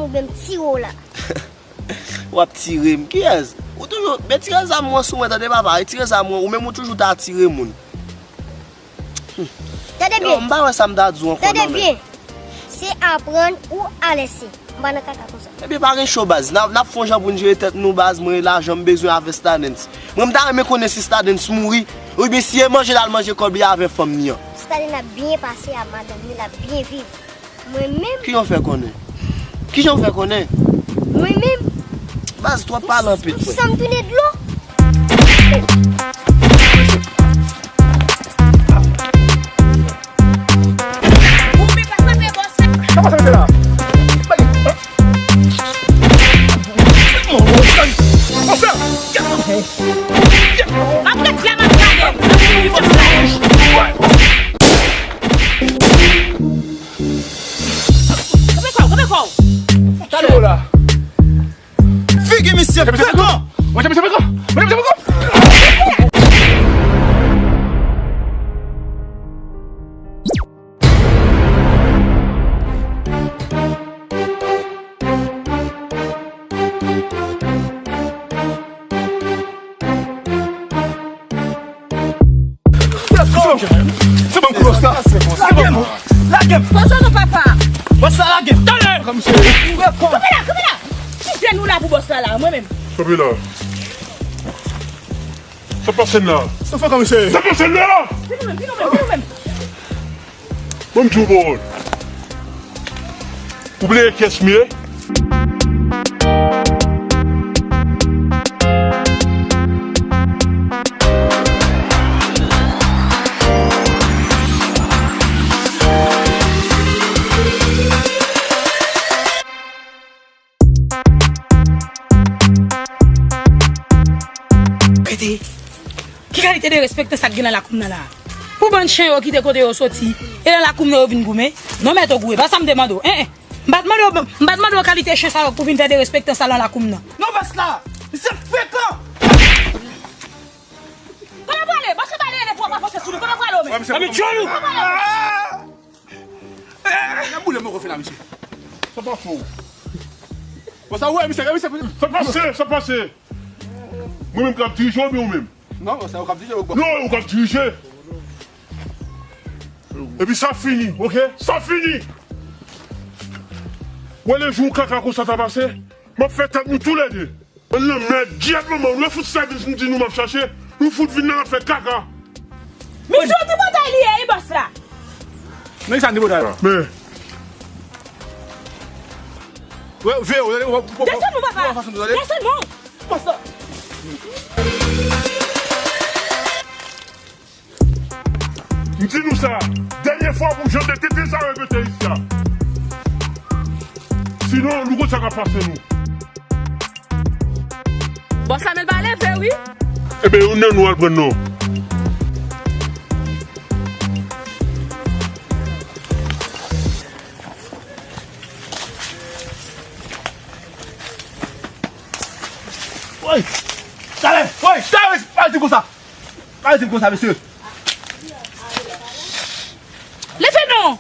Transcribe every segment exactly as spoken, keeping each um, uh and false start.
Oubyen m tire w la. W ap tire m? Kiyès? Ou toujou, men tire zam ou an sou mwen, tande papa, retire zam ou an, ou menm ou toujou ta tire moun. Tande byen. Yo, m pa wè sa m ta di w ankò non, men. Tande byen. Se aprann ou alèse. M pa nan kaka konsa. Ebyen, pa gen cho, baz. N ap, n ap fè yon jan pou n jere tèt nou, baz. Mwen, lajan m bezwen avè Stardens. Mwen, m ta renmen konnen si Stardens mouri, oubyen si e manje l al manje kòb li avè fanm li an. Stardens ap byen pase a madanm li, l ap byen viv. Mwen menm. Kijan w fè konnen? Kijan w fè konnen? Mwen menm. Baz, twòp pale anpil, frè. San m tounen dlo. Ou vin pa frape bòs la. Sa pase, mesye la? M ap ret la, m ap gade. Kanpe kò w, kanpe kò w. Talè. Figi misye frekan! Mwen te mete frekan! Mwen te mete frekan! Se bon kou bòs la. Lage m. Lage m. Pase non, papa. Bòs la, lage m. Talè. Kòmsi. Kanpe la, kanpe la. Ki jèn ou la pou bòs la, la, mwen menm. Kanpe la. Sa pase la? Sa fè kòmsi. Sa pase la? Vin ou menm, vin ou menm, vin ou menm. Bon, m di w pawòl. Ou bliye kiyès m ye? Rete. Ki kalite derespektan sa k gen nan lakou m nan la a? Pou bann chen yo kite kote yo soti, e nan lakou m nan yo vin goumen? Non, mèt, ou goumen. Pa sa m te mande w. En, en. M pa t mande w, m pa t mande w kalite chen sa yo pou vin fè derespektan sa nan lakou m nan. Non, bòs la, misye frekan! Kote w prale? Bòs la pale, lè pou w pa avanse sou li. Kote w prale w menm? Kote w prale w menm? Nan boule mwen konfye la, mesye. Sa pase w? Bon, sa w wè, misye, misye. Sa pase, sa pase. Mwen menm k ap dirije w oubyen ou menm? Non, sa ou k ap dirije, ou k ap... Non, ou k ap dirije. Epi sa fini, oke? Sa fini. Wè lejou kaka konsa ta pase, m ap fè tèt nou toulède. Bann lanmèd, gyèt manman, nou fout sèvis m di nou m ap chache, nou fout vin nan afè kaka. Misye yon tripotay li ye, wi, bòs la. Men sa tripotay la. Men. Wè, veye, wè, wè, wè, wè, desann non, papa. Desann non. Bòs la. M di nou sa, dènye fwa pou jan de tete sa repete isi a. Sinon, nou konn sa k ap pase nou. Bòs la, men l pa leve, wi. Ebyen, youn nan nou al pran non. Woy! Talè! Woy! Talè! Pa di konsa! Pa di konsa, mesye! Leve non!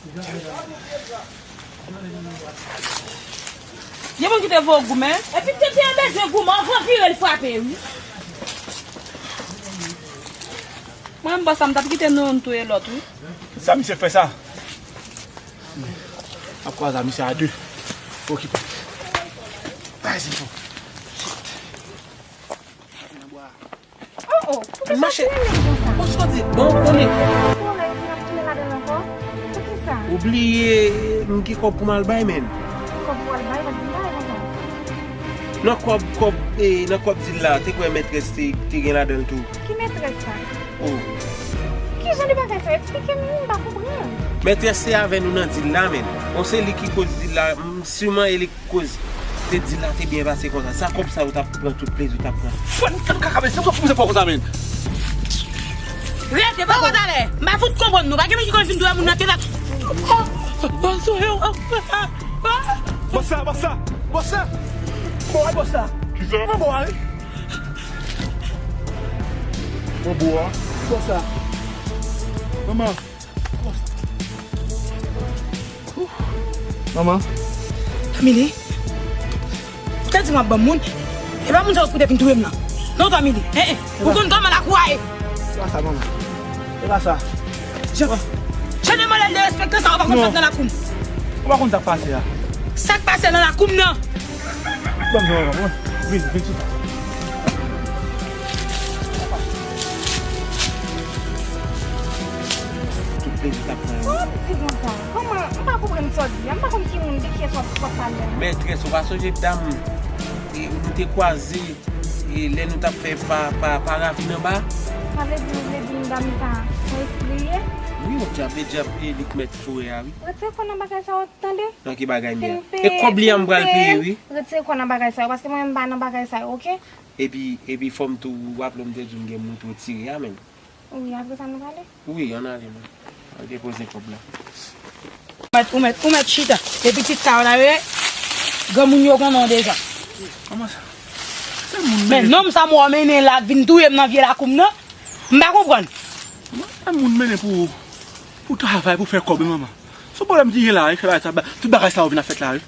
Gen moun ki te voye w goumen? Epi tete an bezwen goumen, anvan vire l frape, wi. Mwen menm bòs la, m t ap kite nou youn touye lòt, wi. Sa misye fè sa? Ap kwaze a misye a de. Okipe. Bay zifon. Shit. Oh, oh, poukisa w tounen konsa? Bon, soti. Bon, konnen. Ou wè, epi n ap tounen ladan l ankò? Poukisa? Ou bliye m ki kòb pou m al bay, menn. Ki kòb pou w al bay, w ap di m bagay konsa? Nan kòb, kòb, eh, nan kòb dil la, te kwè mètrès te, te gen ladan l tou. Ki mètrès sa? Oh. Ki jan de bagay sa? Eksplike m, m pa konprann. Mètrès se avè nou nan dil la, menn. Bon, se li ki koz dil la, m, siman e li k koz. Te dil la te byen pase konsa. Sa kòb sa yo t ap pran tout plezi, t ap pran. Fò n tann kaka, men se pou mwen fò konsa, menn. Rete, pa konn talè. M pa fout konprann nou. Pa gen moun ki konn vin touye moun nan tèt ak... Bòs la, bòs la, bòs la. Bò a, bòs la. Kisa? Mwen bò a, wi. Mwen bò a. Bòs la. Manman. Manman. Family. Tande m ap ban m moun. E pa moun sa yo pou te vin touye m nan. Non, Tommy, en, en. Ou konn kòman lakou a ye? Se pa sa, manman. Se pa sa. Jan, jan de modèl derespektan sa yo pa konn fèt nan lakou m. Ou pa konn sa k pase a. Sa k pase nan lakou m nan? Ban m jan, manman. Vin, vin sou sa. Tout plezi k ap pran yo. Kòman w di konsa? Kòman? M pa konprann sa w di a. M pa konn ki moun, de kiyès w ap, w ap pale a. Mètrès, ou pa sonje dam e, nou te kwaze, e, lè nou t ap fè pa, pa, pa ravin anba? Sa vle di, ou vle di m dam sa, yon espri l ye? Wi, yon dyab, e dyab, e, li k mèt forè a, wi. Retire kò nan bagay sa yo, tande? Nan ki bagay m ye a? E kòb li a m pral peye, wi. Retire kò nan bagay sa yo, paske mwen menm m pa nan bagay sa yo, oke? Epi, epi fò m tou raple w, m te di w m gen moun pou retire a, menm. Wi, apre sa nou prale? Wi, ann ale, non. Al depoze kòb la. Ou mèt, ou mèt, ou mèt chita. E pitit sa yo la, yo ye. Granmoun yo konnen w deja. Kòman sa? Se moun men mennen. Nonm sa m wè w mennen la k vin touye m nan vye lakou m nan. M pa konprann. Kòman se moun mennen pou, pou travay, pou fè kòb, manman? Se yon pwoblèm ki gen la, wi, fè bagay sa, tout bagay sa yo vin ap fèt la, wi.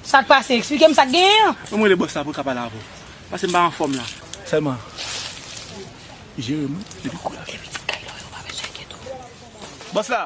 Sa k pase? Eksplike m sa k genyen an. Mwen, mwen rele bòs la pou l ka pale avè w. Paske m pa anfòm la. Sèlman, jere m, epi kou la. Epi ti kay la, yo pa bezwen enkyete w. Bòs la!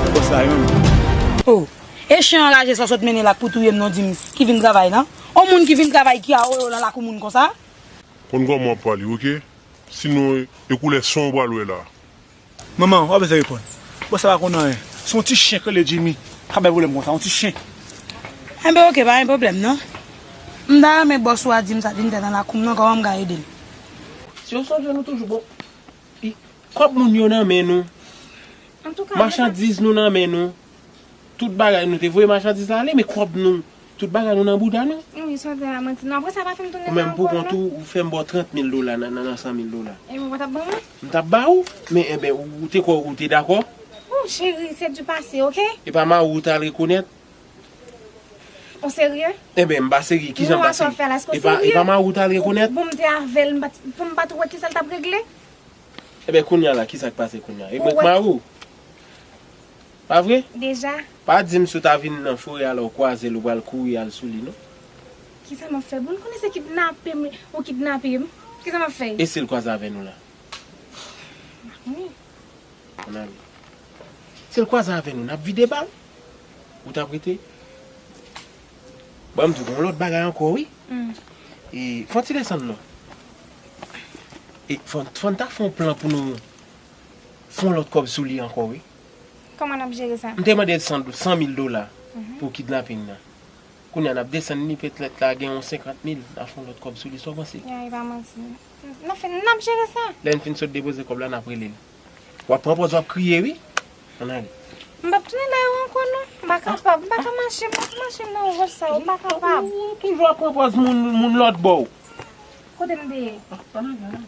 Bòs la, wi, manman. Oh, e chen anraje sa w sot mennen la k pou touye m non, di m, ki vin travay la? On moun ki vin travay ki a oyo nan lakou moun konsa? Konn kòman w ap pale, oke? Sinon, e koulè san w pral wè la. Manman, w pa bezwen reponn. Bòs la pa konn anyen. Se yon ti chen k rele Jimmy k ap bay pwoblèm konsa, yon ti chen. Enben, oke, pa gen pwoblèm, non. M ta renmen bòs ou a di m sa vin fè nan lakou m nan, kòman m ka ede l? Si w sonje, nou toujou bon. I, kòb moun yo nan men nou. Antouka, machandiz nou nan men nou. Tout bagay nou te voye machandiz la ale, men kòb nou, tout bagay nou nan bouda nou. Wi, sa w di a manti non. Apre sa, pa fè m tounen nan ankò non. Ou menm pou kont ou, ou fè m ba w trant mil dola nan, nan, nan san mil dola. E mwen pa t ap ban mwen? M t ap ba ou, men enben, ou, ou te kwè ou te dakò? Oh, cheri, c'est du passé, oke? E pa mari w ou t al rekonèt? Ou serye? Enben, m pa serye, kijan m pa serye? Ou wè sa w fè la, èske w serye? E pa, e pa mari w ou t al rekonèt? Bon, m te avè l, m pa t, pou m pa t wè kisa l t ap regle? Enben, kounye a la, kisa k pase kounye a? E mwen k mari w? Pa vre? Deja. Pa di m si w ta vin nan forè a la, w kwaze l, ou pral kouri al sou li, non. Kisa m ap fè? Bon, ou konnen se kidnape m, ou kidnape m. Kisa m ap fè? E si l kwaze avè nou la? M pa konnen. Ann ale. Si l kwaze avè nou, n ap vide bal. Ou t ap rete? Ban m di w, gen yon lòt bagay ankò, wi. Mm. E, fè yon ti desann non. E, fò, fò n ta fè yon plan pou nou fè yon lòt kòb sou li ankò, wi. Kòman n ap jere sa? M te mande l san, san mil dola pou kidnaping nan. Kounye a n ap desann li, petèt la gen yon senkant mil, n a fè yon lòt kòb sou li, sa w panse? Ya, e pa manti. N ap fè, n ap jere sa. Lè n fin sot depoze kòb la, n ap rele l. W ap pran pòz w ap kriye, wi. Ann ale. M p ap tounen la yo ankò, non. M pa kapab, m pa ka mache, m p ap mache nan wòch sa yo, m pa kapab. Ou, ou toujou ap pran pòz moun, moun lòt bò. Kote m te ye? Ann ale, ann ale.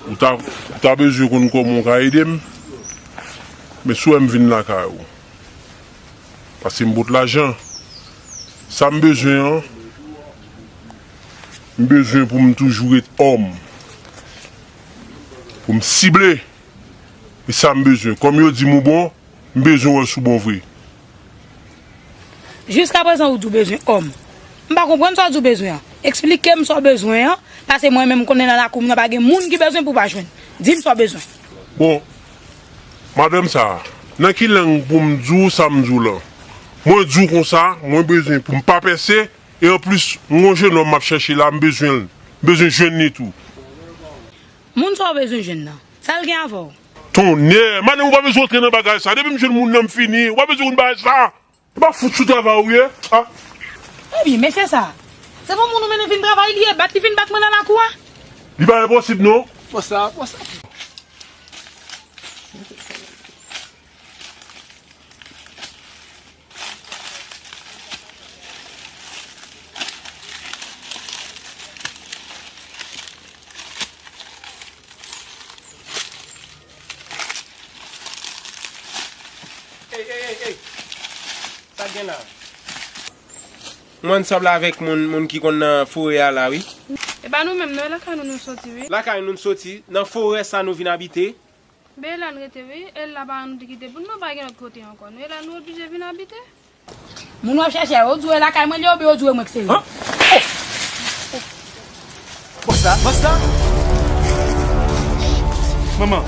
Ou ta, ou ta bezwen konn kòman w ka ede m, men si w wè m vin lakay ou, paske m pot lajan. Sa m bezwen an, m bezwen pou m toujou ret òm, pou m sible. E sa m bezwen. Kòm yo di m ou bon, m bezwen wè si w bon vre. Jiskaprezan ou di w bezwen òm. M pa konprann sa w di w bezwen an. Eksplike m sa w bezwen an, paske mwen menm m konnen nan lakou m nan pa gen moun ki bezwen pou w pa jwenn. Di m sa w bezwen. Bon, madanm sa, nan ki lang pou m di w sa m di w lan? Mwen di w konsa, mwen bezwen pou m pa pèse, e anplis, m gon jenòm m ap chèche la, m bezwen l. M bezwen jwenn li tou. Moun sa w bezwen jwenn nan, sa l gen avè w? Tonnè! Madanm, ou pa bezwen antre nan bagay sa. Depi m jwenn moun nan, m fini. Ou pa bezwen konn bagay sa. E pa fout sou travay ou ye? A. Ebyen, mesye sa, se bon moun ou mennen vin travay li ye, bat li vin bat mwen nan lakou a. Li pa enposib, non. Bòs la, bòs la. Ey, ey, ey, ey! Sa k gen la? Mwen ansanm avèk moun, moun ki konn nan forè a la, wi. E pa nou menm, non, e lakay nou nou soti, wi. Lakay nou n soti, nan forè sa nou vin abite. Ben, e la n rete, wi. E la paran nou te kite pou nou, nou pa gen lòt kote ankò. Nou, e la nou oblije vin abite. Moun w ap chèche a, yo di w e lakay mwen li ye oubyen yo di w e mwen k se li? An? Oh! Bòs la, bòs la! Manman!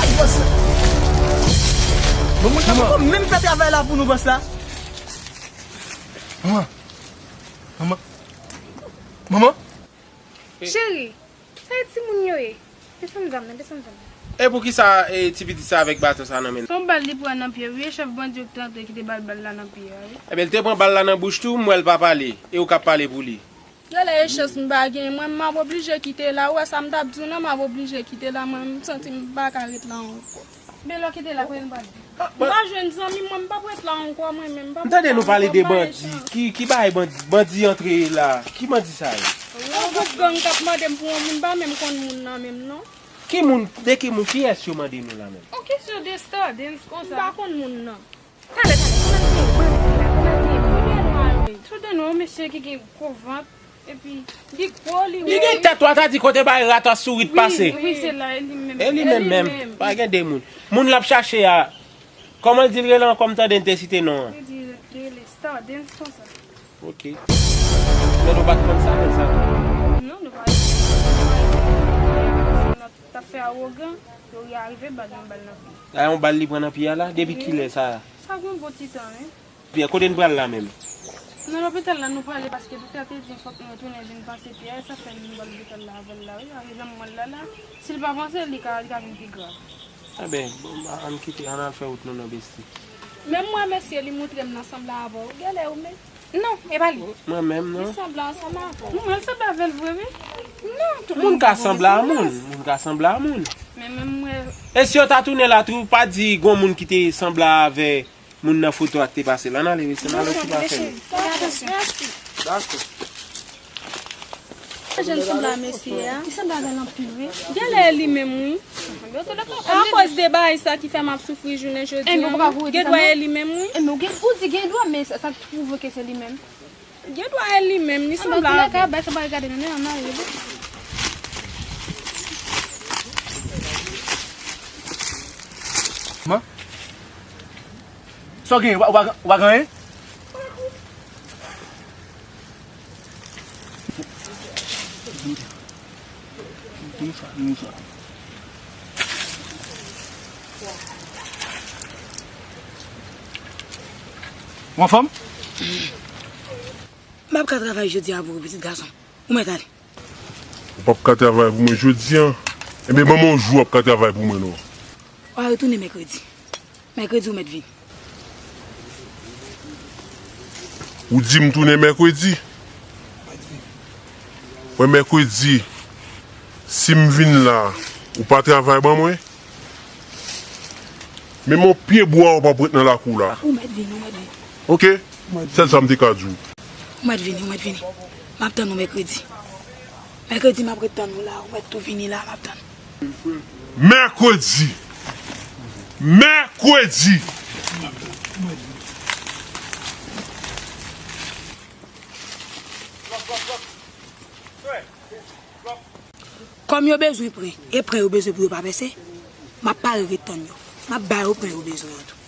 Ay, bòs la! Manman, manman, menm fè travay la pou nou, bòs la! Manman! Manman! Manman! Cheri, sa e timoun yo ye? Desann zam nan, desann zam nan. E poukisa, e, ti pitit sa avèk baton sa nan men l? Se yon bal li pran nan pye, wi, e chèf bandi yo ki te antre ki te ba l bal la nan pye a, wi. Ebyen, l te pran bal la nan bouch tou, m wè l pa pale, e ou k ap pale pou li. Genlè e chans m pa gen, mwen, m ap oblije kite la, ou wè sa m t ap di w nan, m ap oblije kite la, mwen, m santi m pa ka ret la ankò. Men lè w kite la, kote nou pral? M pa jwenn zanmi m, mwen, m p ap ret la ankò, mwen menm. M tande nou pale de bandi. Ki, ki bagay bandi, bandi antre la? Ki bandi sa ye? Yon gwoup gang k ap mande m pou yon moun, m pa menm konn moun nan menm, non. Ki moun, de ki moun, kiyès yo mande nou la menm? On kesyon de Stardens konsa. M pa konn moun nan. Talè, talè, kòman l gen bandi la, kòman l gen bandi? Tout de nou, yon mesye ki gen gwo vant. Epi, li gwo, li wè. Li gen tèt, w a ta di kote bay rat a sourit pase. Wi, wi, se la, e li menm. E li menm menm. Pa gen de moun. Moun l ap chache a, kòman l di l rele ankò, m tande n te site non an? Li di l rele Stardens konsa. Ok. Men nou pa t konn sa, men sa tou. Non, nou pa t konn sa. N ap, t ap fè awogan, yo rive ba l yon bal nan pye. A, yon bal li pran nan pye a la? Depi kilè sa? Sa gen yon bon ti tan, wi. Pyè, kote n pral la menm? Nan lopital la nou prale paske doktè te di fòk nou retounen vin panse Pyè, sa fè nou ba lopital la avè l la, wi. Avè zanmi mwen la la, si l pa panse, li ka, li ka vin pi grav. Enben, bon, ann kite, ann al fè wout nou non, besti. Menm mwen, mesye, li moutre m nan sanble avè w. Genlè ou menm? Non, e pa li. Mwen menm, non. Li sanble ansanm avè w. Non, mwen sanble avè l vre, wi. Non, tout moun ka sanble a moun. Moun ka sanble a moun. Men menm mwen. E si yo ta tounen la tou, pa di gon moun ki te sanble avè moun nan foto a k te pase la, n ale, mesye, n ale okipe afè nou. Fè atansyon. Dakò. Jèn sanble a mesye a. Li sanble avè l anpil, wi. Genlè e li menm, wi. Akoz de bagay sa ki fè m ap soufri jounen jodi a, wi. Gendwa e li menm, wi. Ou di gendwa, men sa, sa pwouve ke se li menm. Gendwa e li menm, li sanble avè l. Anba koulè ka bay sa bay gade nan men an, mari, wi. Sa w genyen, w a, w a, w a genyen? Ou anfòm? M ap ka travay jodi a pou ou, pitit gason. Ou mèt ale. Ou p ap ka travay pou mwen jodi a? Enben, ban m yon jou w ap ka travay pou mwen, non. W a retounen mèkredi. Mèkredi, ou mèt vini. Ou di m tounen mèkredi? Mwen, mèkredi, si m vin la, ou pa travay ban mwen? Menm yon pye bwa ou p ap ret nan lakou la. Ou mèt vini, ou mèt vini. Oke? Sèl sa m te ka di w. Ou mèt vini, ou mèt vini. M ap tann ou mèkredi. Mèkredi, m ap ret tann ou la. Ou mèt tou vini la, m ap tann. Mèkredi. Mèkredi. Kòm yo bezwen pran, e pran yo bezwen pou yo pa pèse, m ap pare ret tann yo. M ap ba yo pran yo bezwen an tou.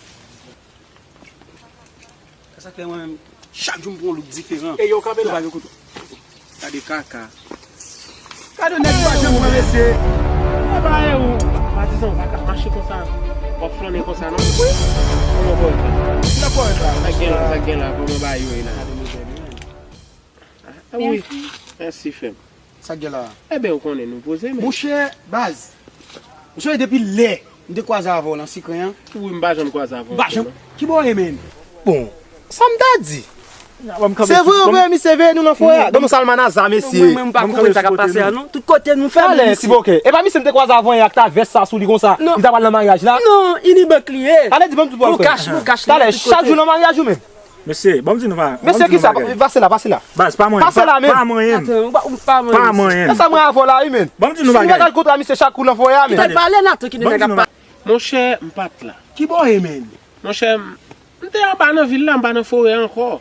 Sa k fè mwen menm, chak jou m pran yon look diferan. E yo kanpe la. Yo pa gen kote. Gade kaka. Gade nèg yo pa janm pran mesye. E ba e ou. Patizan, ou pa ka mache konsa. W ap flannen konsa non. Wi. Kòman w wè la? Sa k gen la, sa k gen la, kòman bagay yo ye la? Ah, wi. Mèsi. Mèsi, frè m. Sa k gen la? Ebyen, ou konnen nou poze, men. Monchè, baz. Ou sonje depi lè m te kwaze avè w nan Sikren an? Wi, m pa janm kwaze avè w. M pa janm. Ki bò w ye, menm? Bon, sa m ta di? Se vre, vre, misye veye nou nan forè a. Ban m salmanaza, mesye. Mwen, mwen, m pa konprann sa k ap pase a, non. Tout kote nou fè, men misye. Talè, ti bokè. E pa misye m te kwaze avè w ak ta vès sa sou li konsa. Non. Li ta pral nan maryaj la. Non, Unibank li ye. Talè, di ban m tout bò l fè. Talè, chak jou nan maryaj ou menm. Mesye, ban m di nou pa. Mesye, kisa? Pase la, pase la. Baz, pa manyen. Pase la, men. Pa manyen. Pa manyen. E sa mwen avè w la, wi, men. Ban m di nou bagay. Si nou pa al kontre misye chak kou nan forè a, men. Kite l pale, Nathan, kite nèg ap pale. Monchè, m pa t la. Ki bò w ye, men? Monchè, m, m te anba nan vil la, m pa nan forè ankò.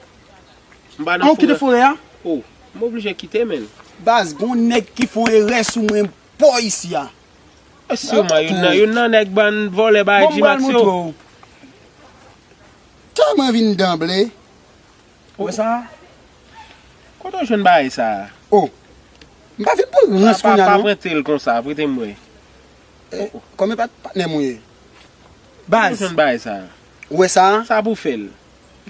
M pa nan forè. An, ou kite forè a? Oh, m oblije kite, men. Baz, gon nèg ki fè yon erè sou mwen, bò isi a. E siman, youn nan, youn nan nèg bann vòlè bagay G-Max yo. Tèlman vin danble. Ou wè sa? Kote w jwenn bagay sa? Oh. M pa vin pou rans kounye a non. Pa prete l konsa, prete m wè. Kòm e pa patnè m ou ye. Baz. Kote w jwenn bagay sa? Ou wè sa? Sa pou fè l.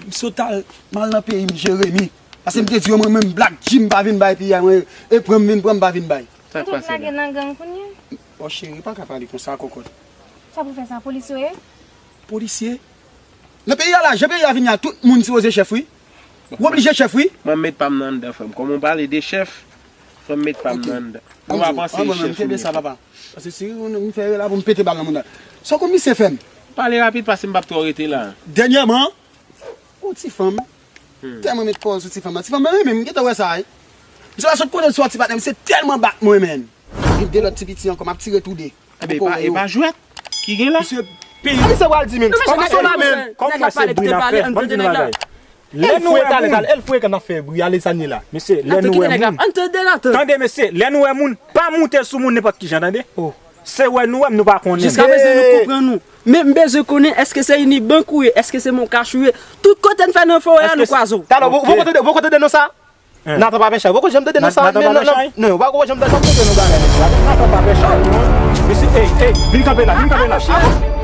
M sot al, m al nan peyi m, Jeremi. Paske m te di yo mwen menm Black Jim pa vin bay piya mwen, e pran m vin pran m pa vin bay. Sa k pase la? Ou lage nan gang kounye a? Bon cheri, pa ka pale konsa, kokot. Sa pou fè sa, polisye w ye? Polisye? Nan peyi a la, jan peyi a vini a, tout moun sipoze chèf wi. Ou oblije chèf wi. Mwen met pa m nan anndan, frè m. Kòm ou pale de chèf, fò m met pa m nan anndan. Mwen pa panse e chèf ou ye. Kenbe sa, papa. Paske si m fè erè la pou m pete bal nan moun nan. Sa w konn misye fè m? Pale rapid paske m p ap twò rete la. Dènyèman, yon ti fanm. Tèlman met kò sou ti fanm nan. Ti fanm nan renmen m, m gentan wè sa wi. Misye pa sot kote l soti patnè m, misye tèlman bat mwen, men. Gen de lòt ti piti ankò, m ap tire tou de. Enben, e pa, e pa jwèt ki gen la. Misye peye. Sa misye pral di, men? Kòm misye la, men. Kòm mwen se bri n ap fè, ban m di nou bagay. Lè nou wè talè, talè, èl frekan n ap fè bri, ale sa n ye la. Mesye, lè nou wè moun. Tande, mesye, lè nou wè moun, pa moute sou moun nenpòt ki jan, tande. Se wè nou wè m, nou pa konnen. Jiskaprezan nou konprann ou. Men m bezwen konnen, èske se Unibank ou ye, èske se Moncash ou ye? Tout kote n fè nan forè a, nou kwaze w. Talè, ou poko tande, ou poko tande non sa? Nathan Papin Chay. Ou poko janm tande non sa? Nathan Papin Chay? Non, ou poko janm tande sa? Nathan Papin Chay. Mesye, ey, ey, vin kanpe la, vin kanpe la.